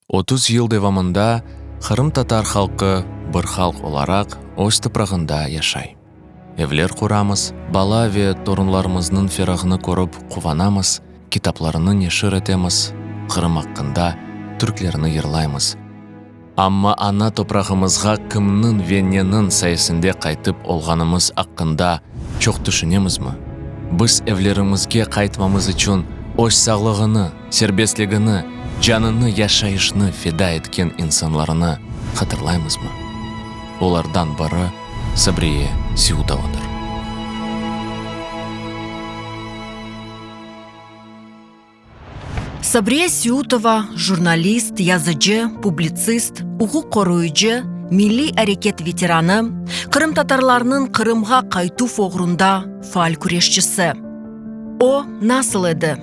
30 yıl devamında qırımtatar halqı bir halq olaraq öz toprağında yaşay. Evler quramız, bala ve torunlarımıznıñ ferağını körip quvanamız, kitaplarını neşir etemiz, Qırım aqqında türklerini yırlaymız. Amma ana toprağımızğa kimniñ ve neniñ sayesinde qaytıp olğanımız aqqında çoq tüşünemizmi? Biz evlerimizge qaytmamız içün öz sağlığını, serbestligini, canını, yaşayışnı feda etken insanlarnı hatırlaymızmı? Olardan biri Sabriye Seutovadır. Sabriye Seutova, jurnalist, yazıcı, publitsist, uquq qoruyıcı, milliy areket veteranı, qırımtatarlarnıñ Qırımğa qaytuv oğrunda faal küreşçisi. O, nasıl edi?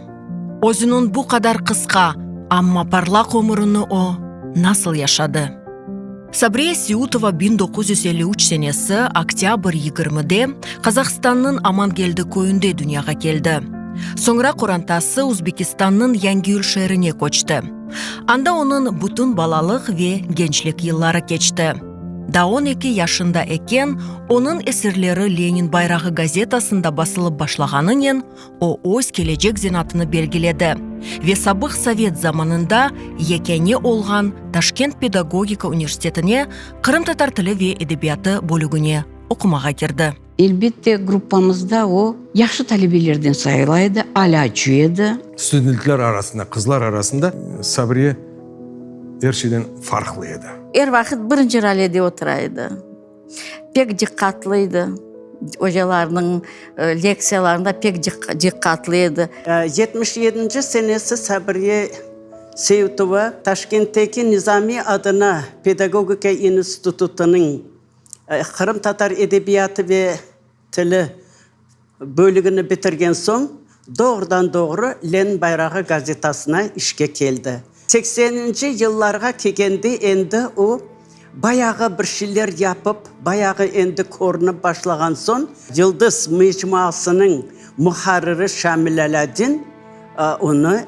Özüniñ bu qadar qısqa, amma parlaq ömürini o, nasıl yaşadı? Sabriye Seutova 1953 senesi oktâbr yigirmide Qazahstannıñ Amangeldi köyünde dünyağa keldi. Soñra qorantası Uzbekistannıñ Yangiyül şeerine köçti. Anda onıñ bütün balalıq ve gençlik yılları keçti. Daa 12 yaşında eken, onıñ eserleri Lenin bayrağı gazetasında basılıp başlağanınen, O, öz kelecek zenaatını belgiledi ve sabıq sovet zamanında yekâne olğan Taşkent pedagogika universitetine qırımtatar tili ve edebiyatı bölügine oqumağa kirdi. Elbette, gruppamızda o, yahşı talebelerden sayıla edi, alâcı edi. Studentler arasında, qızlar arasında Sabriye er şeyden farqlı edi. Er vaqıt birinci ralede otura edi. Pek diqqatlı edi. Ocalarnıñ lektsiyalarında pek diqqatlı edi. Yetmiş yedinci senesi Sabriye Seitova Taşkentteki Nizamiy adına pedagogika institutınıñ qırımtatar edebiyatı ve tili Bölügini bitirgen soñ, doğrudan-doğru Lenin bayrağı gazetasına işke keldi. Sekseninci yıllarğa kelgende endi o, bayağı bir şeyler yapıp, bayağı endi körünip başlağan soñ, Yıldız mecmuasınıñ muharriri Şamil Alâdin onı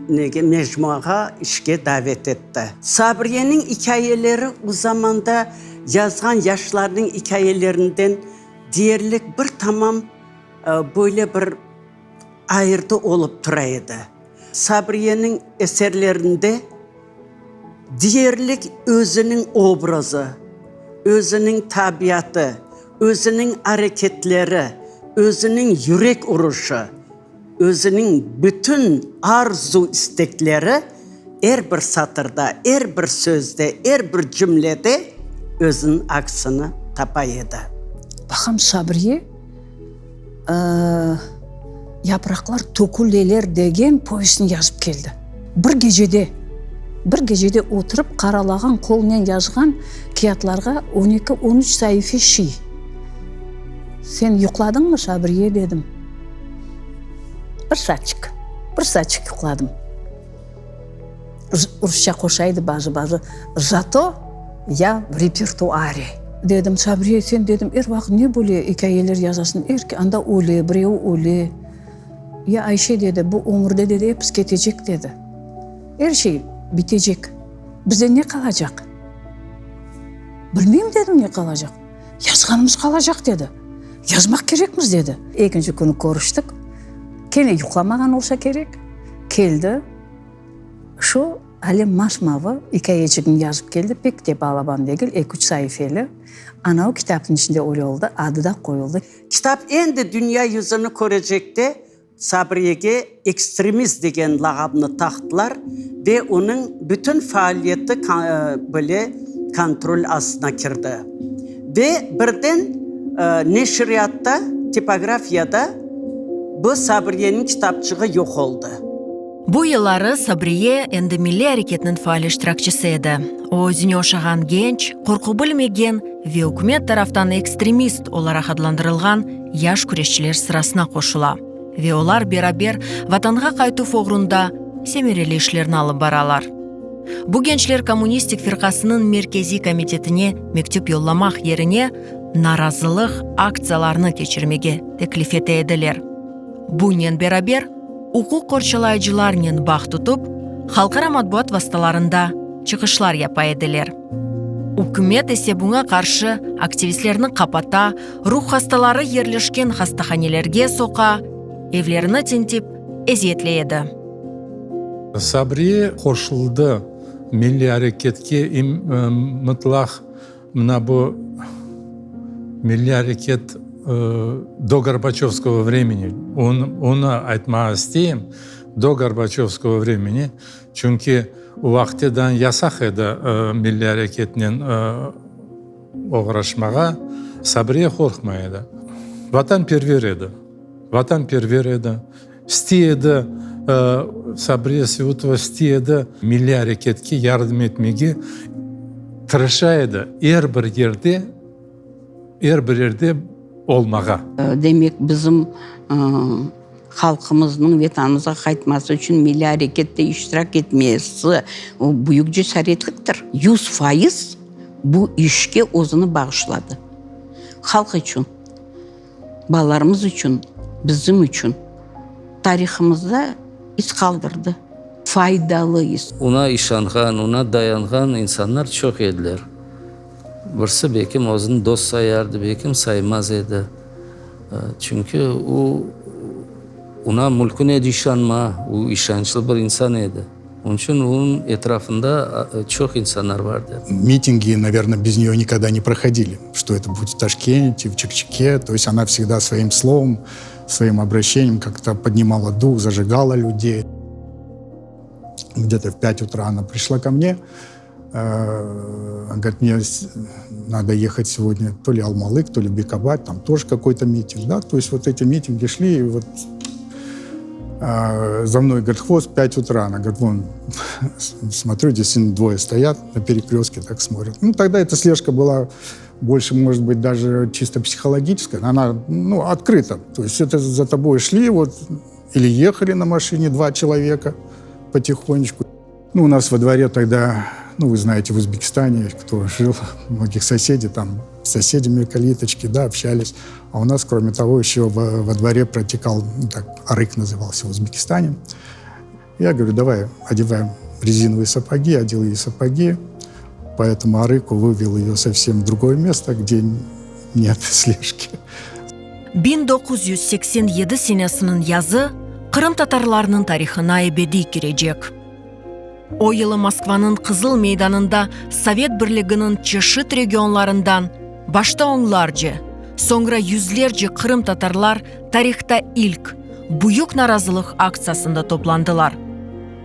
nege, mecmuağa işke davet etti. Sabriyeniñ ikâyeleri o zamanda yazğan yaşlarnıñ ikâyelerinden Deyerlik bir tamam böyle bir ayırdı olıp tura edi. Sabriyeniñ eserlerinde deyerlik özüniñ obrazı, özüniñ tabiatı, özüniñ areketleri, özüniñ yürek uruşı, özüniñ bütün arzu-istekleri er bir satırda, er bir sözde, er bir cümlede özüniñ aksini tapa edi. Baqam, Sabriye, Yapraqlar töküleler degen povestni yazıp keldi. Bir gecede, bir gecede oturıp qaralağan qolnen yazğan kâğıtlarğa on eki, on üç saife şiy. Sen yuqladıñmı, Sabriye? dedim. Bir saatçik, bir saatçik yuqladım. Rusça qoşa edi bazı-bazı, Zato ya v repertuare. Dedim, Sabriye, sen, dedim, er vaqıt ne böyle ikâyeler yazasıñ, er anda öle, birevi öle. Ya Ayşe, dedi, bu ömürde, dedi, episi ketecek, dedi. Er şey bitecek. Bizden ne qalacaq? Bilmeyim, dedim, ne qalacaq. Yazğanımız qalacaq, dedi. Yazmaq kerekmiz, dedi. Ekinci künü körüştik. Kene yuqlamağan olsa kerek. Keldi. Şu ale mas-mavı ikâyeçigini yazıp keldi, pek de balaban degil, eki-üç saifeli. Ana o kitapnıñ içinde öyle oldı, adı da qoyuldı. Kitap endi dünya yüzüni körecekte Sabriyege ekstremist degen lağapnı taqtılar ve onıñ bütün faaliyeti bile kontrol astına kirdi. Ve birden neşriyatta, tipografiyada bu Sabriyeniñ kitapçığı yoq oldı. Bu yılları Sabriye endi milliy areketniñ faal iştirakçisi edi. O, özüne oşağan genç, qorqu bilmegen ve ükümet taraftan ekstremist olaraq adlandırılğan yaş küreşçiler sırasına qoşula ve olar beraber Vatanğa qaytuv oğrunda semereli işlerni alıp baralar. Bu gençler Kommunistik firqasınıñ Merkeziy komitetine mektüp yollamaq yerine narazılıq aktsiyalarını keçirmege teklif ete ediler. Bunen beraber, uquq qorçalayıcılarnen bağ tutıp, Halqara matbuat vastalarında çıqışlar yapa ediler. Ükümet ise buña qarşı aktivistlerni qapata, ruh hastaları yerleşken hastahanelerge soqa, evlerini tintip, eziyetley edi. Sabriye qoşuldı milliy areketke, mıtlaq mına bu milliy areket do Gorbaçövskogo vremeni, onı aytmağa isteyim, do Gorbaçövskogo vremeni, çünki o vaqıttedan yasaq edi milliy areketnen oğraşmağa, Sabriye qorqmay edi. Vatanperver edi, vatanperver edi. İstey edi, Sabriye Seutova istey edi milliy areketke yardım etmege, tırışa edi er bir yerde, er bir yerde olmağa. Demek, bizim halqımıznıñ Vetanımızğa qaytması içün milliy arekette iştirak etmesi, o büyük cesaretliktir. 100% bu işke özüni bağışladı. Halq içün. Balalarımız içün, bizim içün tarihımızda iz qaldırdı, faydalı iz. Oña işanğan, oña dayanğan insanlar çoq ediler. Birisi belkim özüni dost sayardı, belkim saymaz edi. Çünki o, oña mülkün edi işanma, o işançlı bir insan edi. Onıñ içün onıñ etrafında çoq insanlar vardı. Mitingi, naverno, bez nее nikogda ne prohodili, çto eto будет в Taşkente, v Çekçike, to est ona vsegda svoim slovom, svoim obraşeniем kak-to podnimala duh, zajigala ľudey. Gde-to v pâtь utra ona prişla ko mne, Ona govorit, mne nado ehat segodnâ to li Almalık, to li Bekabad, tam toj kakoy-to miting, da, to est vot eti mitingi şli, i vot za mnoy, govorit, hvost, pâtь utra, ona govorit, von, smotrю, deystvitelno dvoe stoyat na perekrestke, tak smotrят. Nu, togda eta sležka byla bolše, možet byt, daže čisto psihologiçeskaya, ona, nu, otkrıto, to est eto za toboy şli, vot, ili ehali na maşine dva çeloveka potihonçku. Nu, u nas vo dvore togda, nu, vı znaete, v Uzbekistane, kto jil, mnogih sosedey, tam s sosedami kalitочki, da, obşalis. A u nas, krome togo, eşe vo dvore protekal, nu, tak, arık nazıvalsâ v Uzbekistane. Ya govorю, davay odevaem rezinovıye sapogi, odel ey sapogi, po etomu arıku vıvel eyo sovsem v drugoye mesto, gde net sležki. 1987 senesiniñ yazı qırımtatarlarnıñ tarihına ebediy kirecek. O yılı Moskvanıñ Qızıl meydanında Sovet Birliginiñ çeşit regionlarından başta onlarce, soñra yüzlerce qırımtatarlar tarihta ilk büyük narazılıq aktsiyasında toplandılar.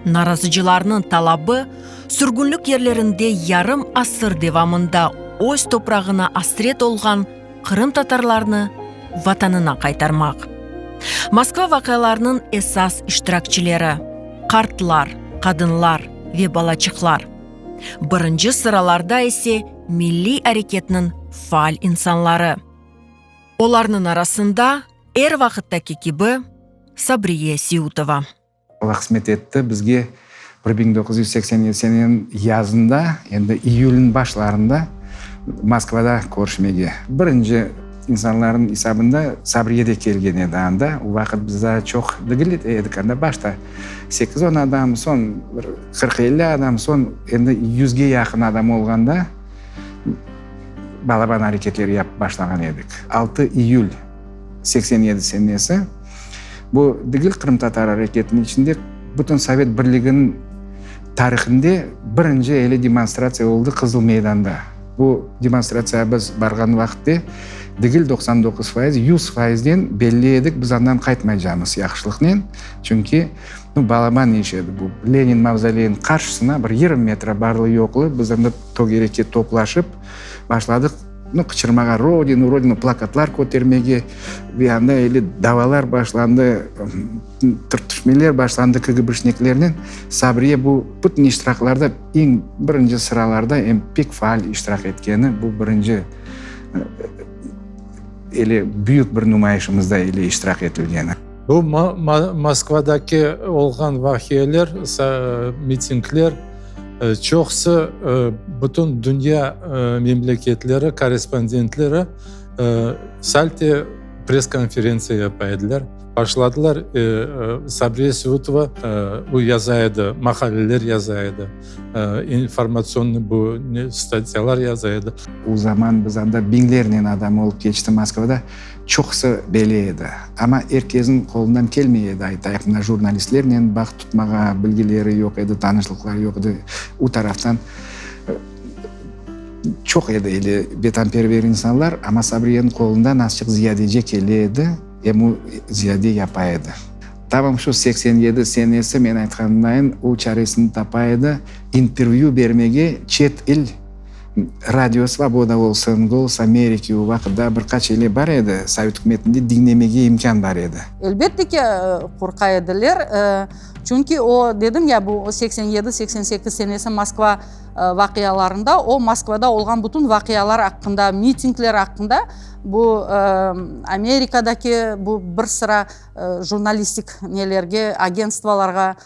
Narazıcılarnıñ talabı, sürgünlik yerlerinde yarım asır devamında öz toprağına asret olğan qırımtatarlarnı Vatanına qaytarmaq. Moskva vaqialarınıñ esas iştirakçileri, qartlar, qadınlar ve balaçıqlar. Birinci sıralarda ise milliy areketniñ faal insanları. Olarnıñ arasında, er vaqıttaki kibi, Sabriye Seutova. Alla qısmet etti, bizge 1987 seneniñ yazında, endi iyülniñ başlarında Moskvada körüşmege. Birinci insanlarnıñ esabında Sabriye de kelgen edi anda. O vaqıt biz daa çoq degil edik anda, başta sekiz-on adam, soñ bir qırq-elli adam, soñ endi yüzge yaqın adam olğanda balaban areketler yapıp başlağan edik. Altı iyül 87 senesi. Bu degil qırımtatar areketiniñ içinde, bütün Sovet Birliginiñ tarihinde birinci ele demonstratsiya oldı Qızıl meydanda. Bu demonstratsiyağa biz barğan vaqıtte degil 99%, 100 faizden belli edik, biz andan qaytmaycamız yahşılıqnen, çünki, nu, balaban iş edi bu. Lenin mavzoleyiniñ qarşısına bir yigirmi metre barlı-yoqlı biz anda tögerekke toplaşıp başladıq. Nu, qıçırmağa, Rodinu, Rodinu, plakatlar kötermege, ve anda ele davalar başlandı, tırtışmeler başlandı KGBşniklernen. Sabriye bu bütün iştiraklarda eñ birinci sıralarda em pek faal iştirak etkeni, bu birinci ele büyük bir numayışımızda ele iştirak etilgeni. Bu Moskvadaki olğan vaqialer, mitingler çoqusı bütün dünya memleketleri korrespondentleri salte press-konferentsiya yapa ediler. Başladılar, Sabriye Seutova o yaza edi, maqaleler yaza edi, informatsionnıy bu statyalar yaza edi. O zaman biz anda biñlernen adam olıp keçti Moskvada, çoqusı bele edi. Amma er kezniñ qolundan kelmey edi, aytayıq, mına jurnalistlernen bağ tutmağa bilgileri yoq edi, tanışlıqları yoq edi. O taraftan çoq edi ele vetanperver insanlar, amma Sabriyeniñ qolundan azçıq ziyadece kele edi. Em o ziyade yapa edi. Tamam şu 87 senesi, men aytqanımdayın, o çaresini tapa edi, intervyü bermege çet il Radio Svoboda olsun, Golos Ameriki, o vaqıt daa bir qaç ele bar edi, Sovet ükümetinde diñlemege imkân bar edi. Elbette ki, qorqa ediler, çünki o, dedim ya, bu 87, 88 senesi Moskva vaqialarında, o, Moskvada olğan bütün vaqialar aqqında, mitingler aqqında, Bu Amerikadaki bu bir sıra jurnalistik nelerge, agentstvolarğa,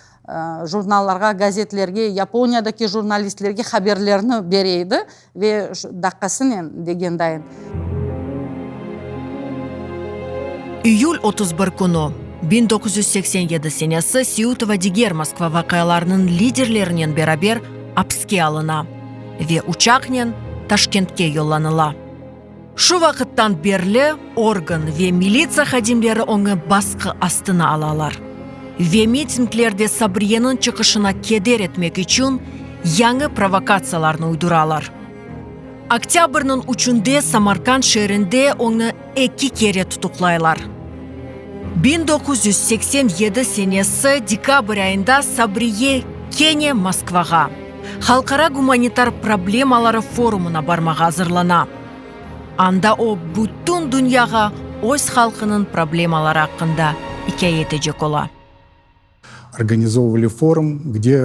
jurnallarğa, gazetlerge, Yaponiyadaki jurnalistlerge haberlerni bere edi ve daqqasınen degen dayın. İyül 31 künü, 1987 senesi Seutova diger Moskva vaqialarınıñ liderlerinen beraber apske alına ve uçaqnen Taşkentke yollanıla. Şu vaqıttan berli organ ve militsiya hadimleri oñı basqı astına alalar ve mitinglerde Sabriyeniñ çıqışına keder etmek içün yañı provokatsiyalarnı uyduralar. Oktâbrniñ üçünde Samarkand şeerinde oñı eki kere tutuqlaylar. 1987 senesi dekabr ayında Sabriye kene Moskvağa, Halqara gumanitar problemaları forumına barmağa azırlana. Anda o, bütün dünyağa öz halqınıñ problemaları aqqında ikâye etecek ola. Organizovывали forum, где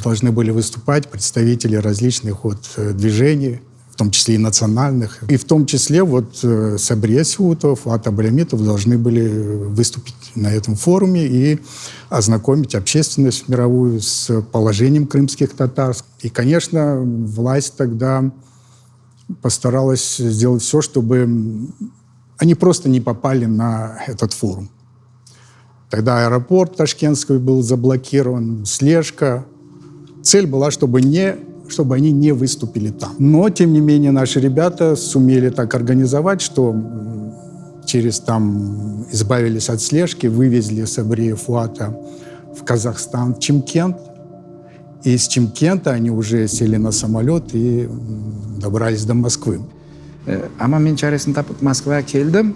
должны были выступать представители различных вот движений, в том числе и национальных. И в том числе вот Сабрие Сеутова, Фуат Аблямитов должны были выступить на этом форуме и ознакомить общественность мировую с положением крымских татар. И, конечно, власть тогда постаралась сделать все, чтобы они просто не попали на этот форум. Тогда аэропорт Ташкентский был заблокирован, слежка. Цель была, чтобы, не, чтобы они не выступили там. Но, тем не менее, наши ребята сумели так организовать, что через там избавились от слежки, вывезли Сабрия Фуата в Казахстан, в Чимкент. И из Чимкента они уже сели на самолет и добрались до Москвы. Amma men çaresini tapıp Moskvağa keldim.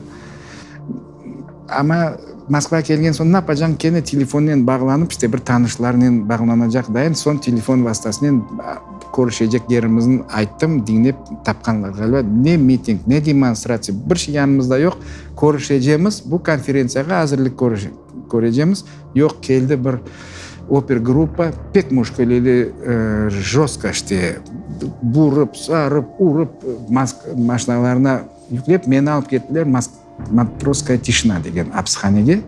Amma Moskvağa kelgen soñ napacan kene telefonnen bağlanıp, işte bir tanışlarnen bağlanacaq dayın, soñ telefon vastasınen körüşecek yerimizni ayttım, diñlep tapqanlar ğaliba. Ne miting, ne demonstratsiya, bir şey yanımızda yoq. Körüşecemiz, bu konferentsiyağa azırlıq körecemiz. Yoq, keldi bir opergruppa, pek müşküleli, jostko işte, burıp, sarıp, urıp, maşinalarına yüklep, meni alıp kettiler Matrosskaya tişina degen apishanege.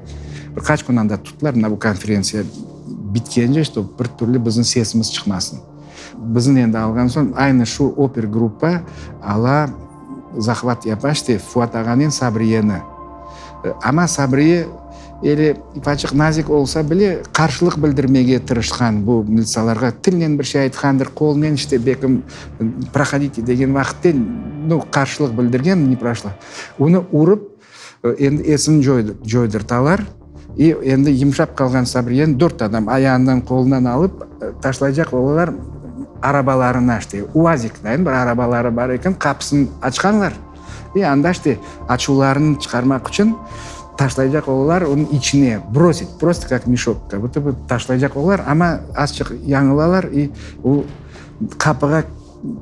Bir qaç kün anda tuttılar, mına bu konferentsiya bitkence, ştob bir türlü bizim sesimiz çıqmasın. Bizni endi alğan soñ, aynı şu opergruppa ala zahvat yapa, işte, Fuat ağanen Sabriyeni. Amma Sabriye ele ufaçıq nazik olsa bile, qarşılıq bildirmege tırışqan bu militsalarğa. Tilnen bir şey aytqandır, qolnen işte bekim prohodite degen vaqıtte, nu, qarşılıq bildirgen, ne proşlo. Onı urıp, endi esini coydırtalar. İ endi yımşap qalğan Sabriyeni dört adam ayağından, qolundan alıp taşlaycaq olalar arabalarına, işte, UAZik dayın bir arabaları bar eken, qapısını açqanlar. İ anda işte açuvlarını çıqarmaq içün taşlaycaq olalar onıñ içine, brosit, prosto kak meşok, kak budto bı taşlaycaq olalar, amma azçıq yañılalar i o qapığa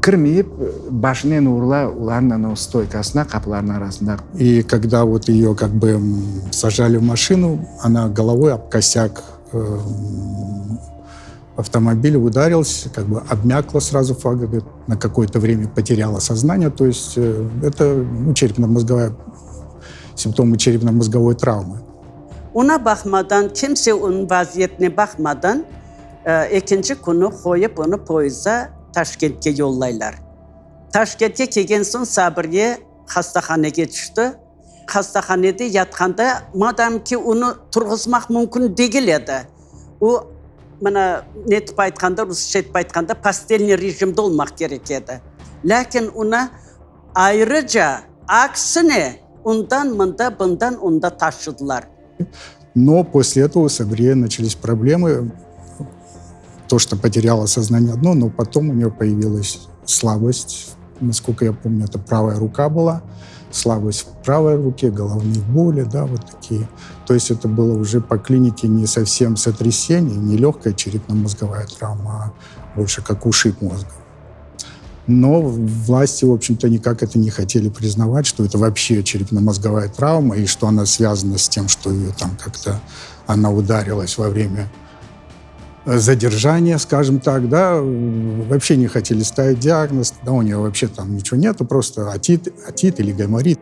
kirmeyip başınen urula olarnıñ anavı stoykasına, qapılarnıñ arasında. И когда вот ее как бы сажали в машину, она головой об косяк автомобиля ударилась, как бы обмякла сразу, говорит, на какое-то время потеряла сознание. То есть это ну, черепно-мозговая, симптомы черепно-мозговой травмы. Oña baqmadan, kimse onıñ vaziyetine baqmadan, ekinci künü qoyıp onı poyezda Taşkentke yollaylar. Taşkentke kelgen soñ Sabriye hastahanege tüşti. Hastahanede yatqanda, madam ki, onı turğuzmaq mümkün degil edi. O, mına, ne tip aytqanda, rusça etip aytqanda, postelnıy rejimde olmaq kerek edi. Lâkin onı ayrıca, aksine, ondan mında, bundan onda taşıdılar. Но после этого у Сабрие начались проблемы. То, что потеряла сознание одно, но потом у нее появилась слабость. Насколько я помню, это правая рука была. Слабость в правой руке, головные боли, да, вот такие. То есть это было уже по клинике не совсем сотрясение, не легкая черепно-мозговая травма, а больше как ушиб мозга. Но власти, в общем-то, никак это не хотели признавать, что это вообще черепно-мозговая травма и что она связана с тем, что ее там как-то она ударилась во время задержания, скажем так, да, вообще не хотели ставить диагноз, да, у нее вообще там ничего нету, просто отит, отит или гайморит.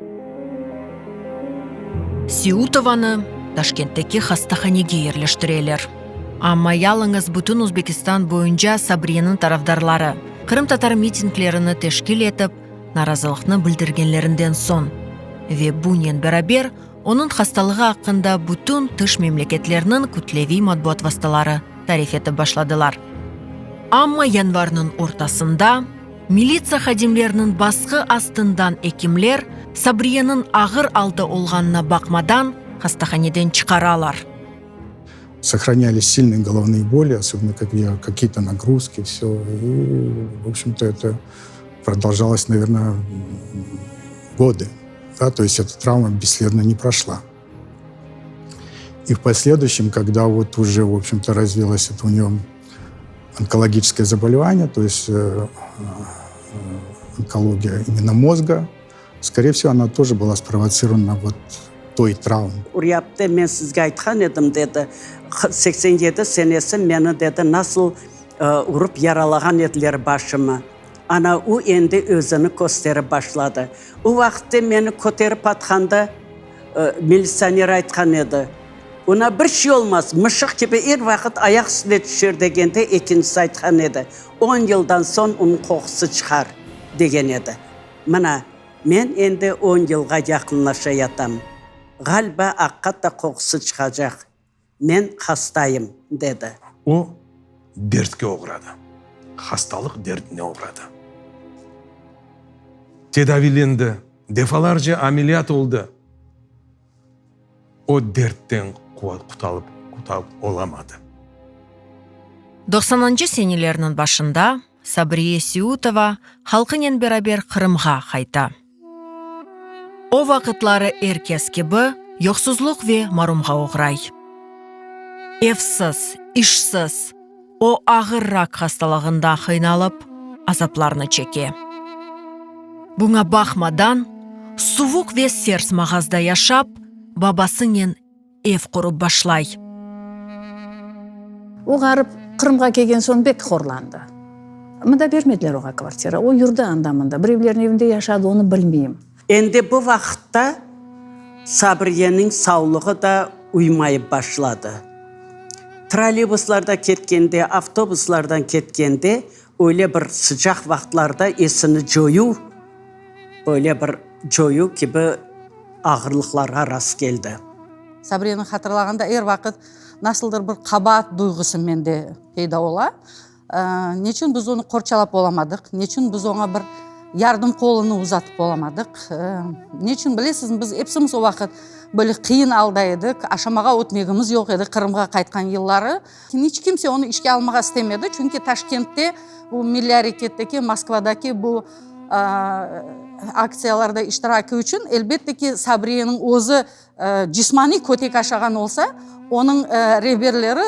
Siutovanı Taşkentteki hastahanege yerleştireler. Amma yalıñız bütün Özbekistan boyunca Sabriyeniñ tarafdarları qırımtatar mitinglerini teşkil etip, narazılıqnı bildirgenlerinden soñ ve bunen beraber onıñ hastalığı aqqında bütün tış memleketlerniñ kütleviy matbuat vastaları tarif etip başladılar. Amma yanvarniñ ortasında militsiya hadimleriniñ basqı astından ekimler Sabriyeniñ ağır alda olğanına baqmadan hastahaneden çıqaralar. Сохранялись сильные головные боли, особенно когда какие-то нагрузки, все. И, в общем-то, это продолжалось, наверное, годы. Да? То есть эта травма бесследно не прошла. И в последующем, когда вот уже, в общем-то, развилось это у нее онкологическое заболевание, то есть э, э, онкология именно мозга, скорее всего, она тоже была спровоцирована вот той травмой. Uryaptı, men sizge aytqan edim, dedi, 87 senesi meni, dedi, nasıl urıp yaralağan ediler başımı. Ana, o endi özüni kösterip başladı. O vaqıtte meni köterip atqanda, militsioner aytqan edi, Oña bir şey olmaz, mışıq kibi er vaqıt ayaq üstüne tüşer degende, ekincisi aytqan edi, On yıldan soñ onıñ qoqusı çıqar, degen edi. Mına, men endi on yılğa yaqınlaşa yatam. Ğaliba, aqiqat da qoqusı çıqacaq. Men hastayım, dedi. O, dertke oğradı, hastalıq derdine oğradı. Tedaviylendi, defalarca ameliyat oldı. O dertten qutalıp olamadı. Doqsanıncı senelerniñ başında Sabriye Siutova halqınen beraber Qırımğa qayta. O vaqıtları er kes kibi yoqsuzluq ve marumğa oğray. Evsiz, işsiz, o ağır rak hastalığından qıynalıp, azaplarnı çeke. Buña baqmadan, suvuq ve sers mağazda yaşap, babasınen ev qurıp başlay. O ğarip Qırımğa kelgen soñ bek horlandı. Mında bermediler oğa kvartira. O yurdi anda-mında. Birevlerniñ evinde yaşadı, onı bilmeyim. Endi bu vaqıtta Sabriyeniñ savlığı da uymayıp başladı. Trolleybuslarda ketkende, avtobuslardan ketkende öyle bir sıcaq vaqıtlarda esini coyuv, böyle bir coyuv kibi ağırlıqlarğa rastkeldi. Sabriyeni hatırlağanda er vaqıt nasıldır bir qabaat duyğusı mende peyda ola. Neçün biz onı qorçalap olamadıq? Neçün biz oña bir yardım qolunı uzatıp olamadıq? Neçün, bilesizmi, biz epsimiz o vaqıt böyle qıyın alda edik, aşamağa ötmegimiz yoq edi Qırımğa qaytqan yılları. İç kimse onı işke almağa istemedi, çünki Taşkentte bu milliy areketteki, Moskvadaki bu aktsiyalarda iştiraki içün, elbette ki, Sabriyeniñ özü cismaniy kötek aşağan olsa, onıñ reberleri,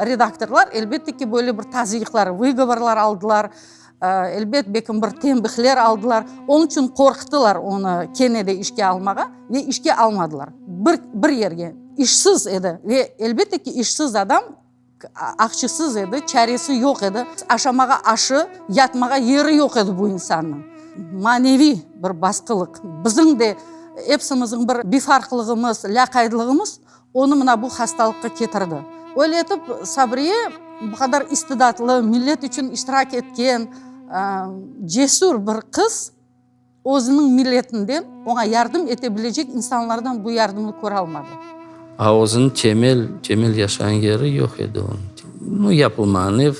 redaktorlar, elbette ki, böyle bir tazıyıqlar, vıgovorlar aldılar, elbet, belkim bir tenbihler aldılar. Onıñ içün qorqtılar onı kene de işke almağa ve işke almadılar. Bir, bir yerge. İşsiz edi ve, elbette ki, işsiz adam aqçısız edi, çaresi yoq edi. Aşamağa aşı, yatmağa yeri yoq edi bu insannıñ. Maneviy bir basqılıq. Bizim de epsimizniñ bir bifarqlığımız, lâqaydlığımız onı mına bu hastalıqqa ketirdi. Öyle etip, Sabriye bu qadar istidatlı, millet içün iştirak etken, cesür bir qız. Özüniñ milletinden oña yardım ete bilecek insanlardan bu yardımnı köralmadı. A özüniñ temel, temel yaşağan yeri yoq edi onıñ. Nu, yapılmağan ev,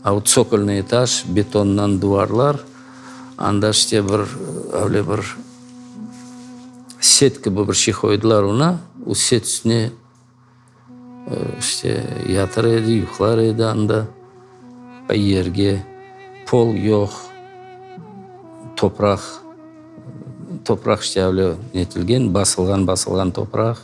a o tsokolnıy etaj, betondan duvarlar, anda işte bir, öyle bir set kibi bir şey qoydılar ona, o set üstüne İşte, yatır edi, yuqlar edi anda. Yerge pol yoq, topraq, topraq işte öyle netilgen, basılğan, basılğan topraq.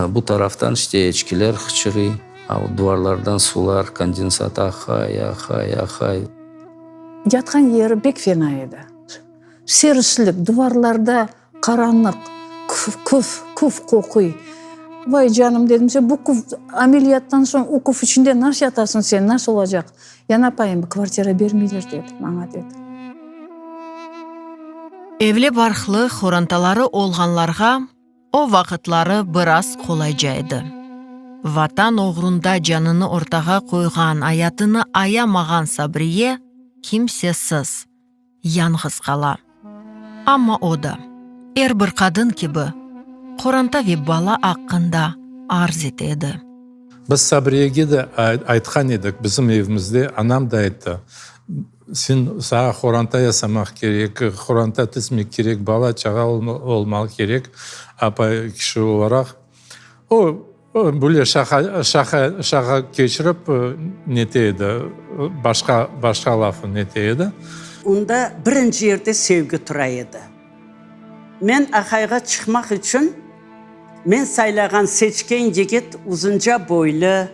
Bu taraftan işte eçkiler hıçırıy, a duvarlardan sular, kondensat aqay, aqay, aqay. Yatqan yeri pek fena edi. Serislik, duvarlarda qaranlıq, küf, küf qoquy. Vay, canım, dedim, sen bu küf, ameliyattan soñ o küf içinde nasıl yatasıñ sen, nasıl olacaq? Ya napayım, kvartira bermeyler, dedi, maña, dedi. Evli-barqlı, qorantaları olğanlarğa O vaqıtları biraz qolayca edi. Vatan oğrunda canını ortağa qoyğan, ayatını ayamağan Sabriye kimsesiz, yañğız qala. Amma o da, er bir qadın kibi, qoranta ve bala aqqında arz ete edi. Biz Sabriyege de aytqan edik, bizim evimizde anam da ayttı, Sen, saña qoranta yasamaq kerek, qoranta tizmek kerek, bala-çağa olmaq kerek, apay kişi olaraq. O, böyle şaqa, şaqa, şaqa keçirip nete edi, başqa, başqa lafı nete edi. Onda birinci yerde sevgi tura edi. Men aqayğa çıqmaq içün men saylağan, seçken yigit uzunca boylu,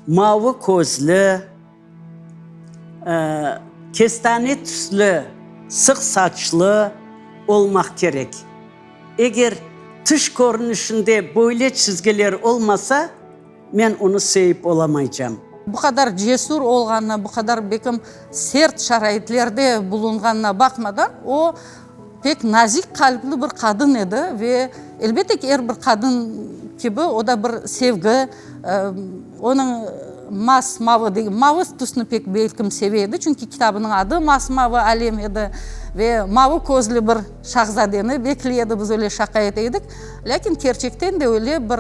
Mavı közlü, kestane tüslü, sıq saçlı olmaq kerek. Eger tış körünişinde böyle çizgiler olmasa, men onı sevip olamaycam. Bu qadar cesür olğanına, bu qadar belkim sert şaraitlerde bulunğanına baqmadan, o, pek nazik qalpli bir qadın edi ve, elbette ki, er bir qadın kibi, o da bir sevgi, Onıñ mas-mavı degen, mavı tüsni pek belkim seve edi, çünki kitabınıñ adı Mas-mavı alem edi ve mavı közlü bir şahzadeni bekley edi, biz öyle şaqa ete edik. Lâkin kerçekten de öyle bir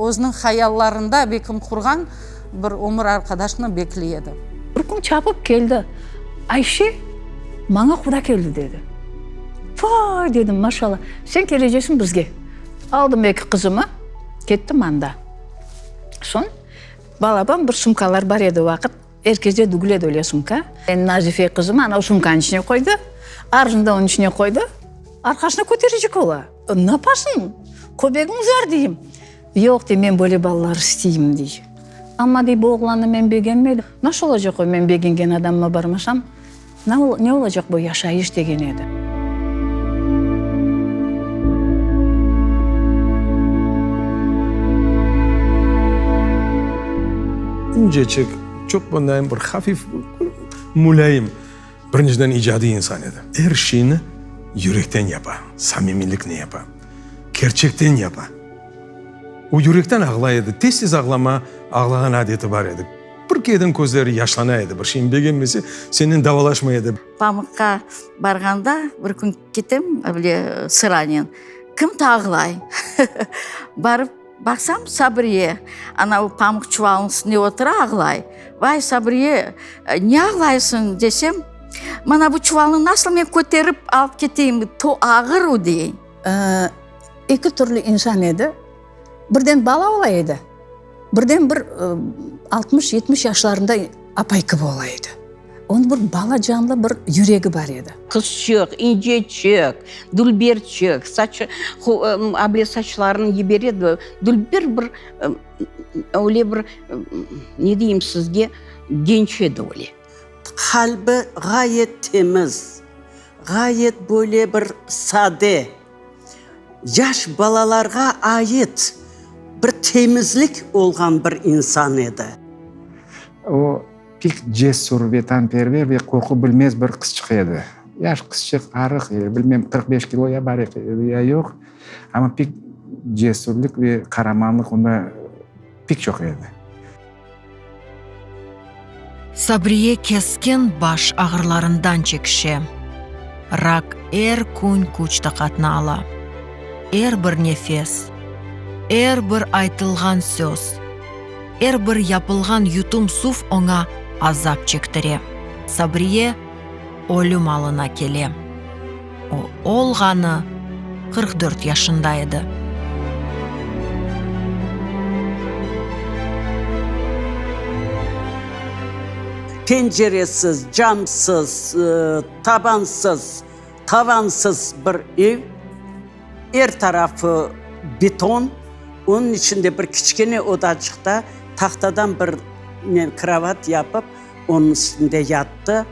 özüniñ hayallarında belkim qurğan bir ömür arqadaşını bekley edi. Bir kün çapıp keldi, Ayşe, maña quda keldi, dedi. Vay, dedim, maşallah, sen kelecesiñ bizge. Aldım eki qızımı, kettim anda. Soñ, balaban bir sumkalar bar edi o vaqıt, er kesde degil edi öyle sumka. Nazife qızım ana o sumkanıñ içine qoydı, Arzuny da onıñ içine qoydı, arqasına köterecek ola. Napasıñ, köbegiñ uzar deyim. Yoq, dey, men böyle balalar isteyim, dey. Amma, dey, bu oğlannı men begenmedim. Nasıl olacaq o, men begengen adamıma barmasam, ne olacaq bu yaşayış, degen edi. İnceçik, çoq bunday bir hafif, mulâyim, birinciden icadiy insan edi. Er şeyni yürekten yapa, samimiyliknen yapa, kerçekten yapa. O yürekten ağlay edi, tez-tez ağlama, ağlağan adeti bar edi. Bir kereden közleri yaşlana edi, bir şeyni begenmese, senen davalaşmay edi. Pamuqqa barğanda bir kün ketem öyle sıranen, kim-to ağlay. Barıp baqsam, Sabriye, ana o pamuq çuvalınıñ üstünde otura, ağlay. Vay, Sabriye, ne ağlaysıñ desem, mana bu çuvalnı nasıl men köterip alıp keteyim, to ağır o, dey. Eki türlü insan edi. Birden bala ola edi, birden bir 60-70 yaşlarında apay kibi ola edi. Onıñ bir bala canlı bir yüregi bar edi. Qızçıq, inceçik, dülberçik, saçı, able saçlarını yibere edi, dülber bir, öyle bir, ne deyim sizge, genç edi öyle. Qalbi ğayet temiz, ğayet böyle bir sade. Yaş balalarğa ait bir temizlik olğan bir insan edi. O, pek cesur, vetanperver ve qorqu bilmez bir qızçıq edi. Yaş qızçıq, arıq, bilmem, 45 kilo ya bar edi, ya yoq, amma pek cesürlik ve qaramanlıq onda pek çoq edi. Sabriye keskin baş ağrılarından çekişe. Rak er kün küç-taqatnı ala. Er bir nefes, er bir aytılğan söz, er bir yapılğan yutum suv oña azap çektire. Sabriye ölüm alına kele. O, olğanı 44 yaşında edi. Penceresiz, camsız, tabansız, tavansız bir ev, er tarafı beton, onıñ içinde bir kiçkene odaçıqta tahtadan bir krovat yapıp, onıñ üstünde yattı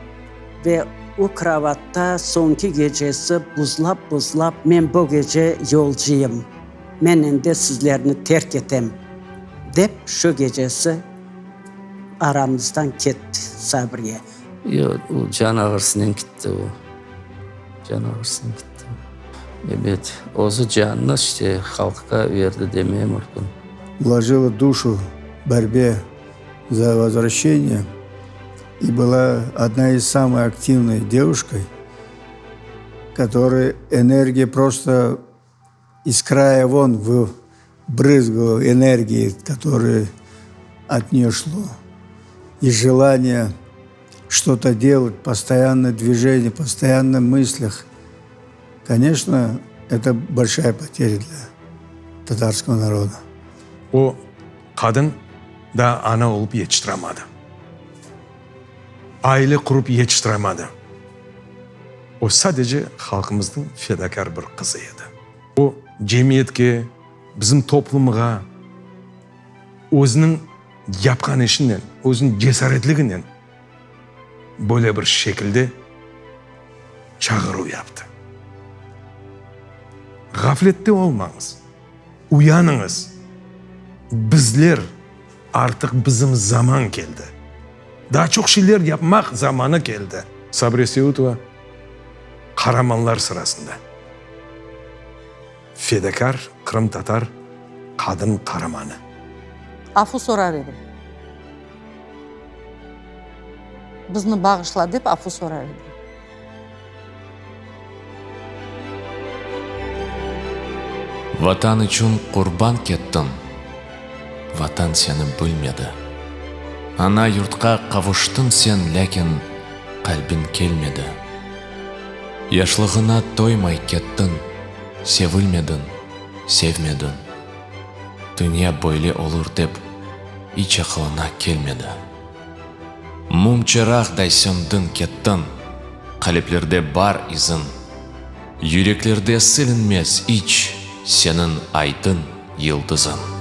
ve o krovatta soñki gecesi buzlap-buzlap, Men bu gece yolcuyım, men endi sizlerni terk etem, dep şu gecesi aramızdan ketti Sabriye. Yoq, o can ağırsınen kitti o. Can ağırsınen kitti. Ebet, özü canını işte halqqa berdi demeye mümkün. Vложила душу в борьбе за возвращение и была одна из самой активной девушкой, которой энергия просто из края вон брызгала энергии, которая от нее шло. И желание что-то делать, постоянное движение, постоянно в мыслях. Конечно, это большая потеря для татарского народа. O qadın daa ana olıp yetiştiramadı. Aile qurıp yetiştiramadı. O sadece halqımıznıñ fedakâr bir qızı edi. O cemiyetke, bizim toplumğa özüniñ yapqan işinen, özüniñ cesaretliginen böyle bir şekilde çağıruv yaptı. Ğaflette olmañız, uyanıñız, bizler, artıq bizim zaman keldi. Daa çoq şeyler yapmaq zamanı keldi. Sabriye Seutova qaramanlar sırasında. Fedakâr qırımtatar qadın qaramanı. Afu sorar edim. Bizni bağışla dep afu sorar edim. Vatan içün qurban kettiñ, Vatan seni bilmedi. Ana yurtqa qavuştıñ sen, lâkin qalbiñ kelmedi. Yaşlığına toymay kettiñ, sevilmediñ, sevmediñ. Dünya böyle olur dep, iç aqılına kelmedi. Mum çıraqday söndiñ kettiñ, Qaliplerde bar iziñ. Yüreklerde silinmez iç Seniñ aydın yıldızıñ.